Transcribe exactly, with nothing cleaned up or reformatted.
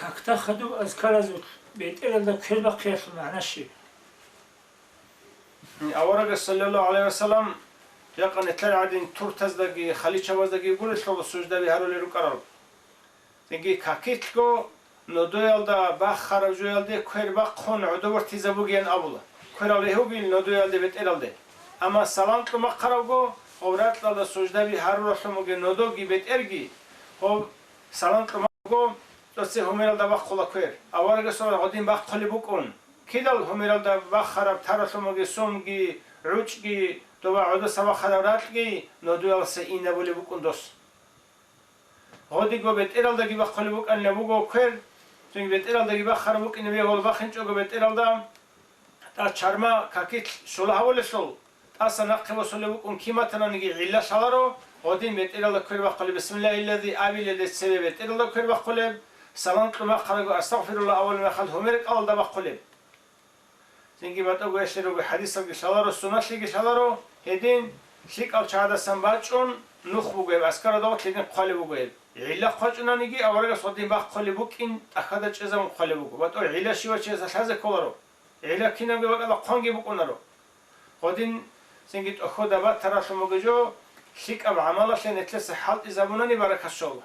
Какда хадуб азкаразул бетӀералда квер бахъиялъул магӀна щиб? Аварагас, саллаллагьу гӀалайгьи вассалам, жакъа нилъер гӀадин туртаздаги халичабаздаги гурелъул суждаби гьарулел рукӀарал. Цинги какилъго нодоялда бахараб жоялде квер бахъун гӀодобортизабугеян абула. Кверал регьугил нодоялде бетӀералде. Амма салам кьун бахъарабго, гъоб ракьалда суждаби гьаруралъун бугеб нодоги бетӀерги, гъоб салам кьун бахъарабго, цоцеб гьумералда бахъула квер. Аварагасул гъодин бахъулеб букӀун. Кидал гьумералда бахараб таралъун бугеб сумги, гӀучӀги, доба гӀодоса бахараб ракьги нодоялдаса инабулеб букӀун дос. Гъодиго бетӀералдаги бахъулеб букӀанила буго квер, цинги бетӀералдаги бахараб букӀине бегьула бахинчӀого бетӀералда, тӀад чарма какилъ щула гьавулелъул, тӀаса нахъе босулеб букӀун кин батананиги гӀилла лъаларо, гъодин бетӀералда квер бахъулеб, бисмиллагьиллази абилелде цебе бетӀералда квер бахъулеб, салам кьун бахъарабго астагъфируллагь абулеб мехалъ гьумер кӀалалда бахъулеб. Цинги батӀа гуялъе руго хӀадисалги лъаларо, суналъиги лъаларо, гьедин лъикӀал чагӀадасан бачӀун нух бугеб, аскарадал гьедин хъвалеб бугеб. ГӀилла хъвачӀунаниги, аварагас гьадин бахъулеб букӀин тӀахьазда чӀезабун хъвалеб буго. БатӀа гӀилла щивав чиясда лъазе кколаро. ГӀилла кинабги бакӀалда хъванги букӀунаро. Гьадин цинги тӀохьода батаралъун бугеб жо, лъикӀаб гӀамалалъе нилъеца хӀалтӀизабунани баракат щола.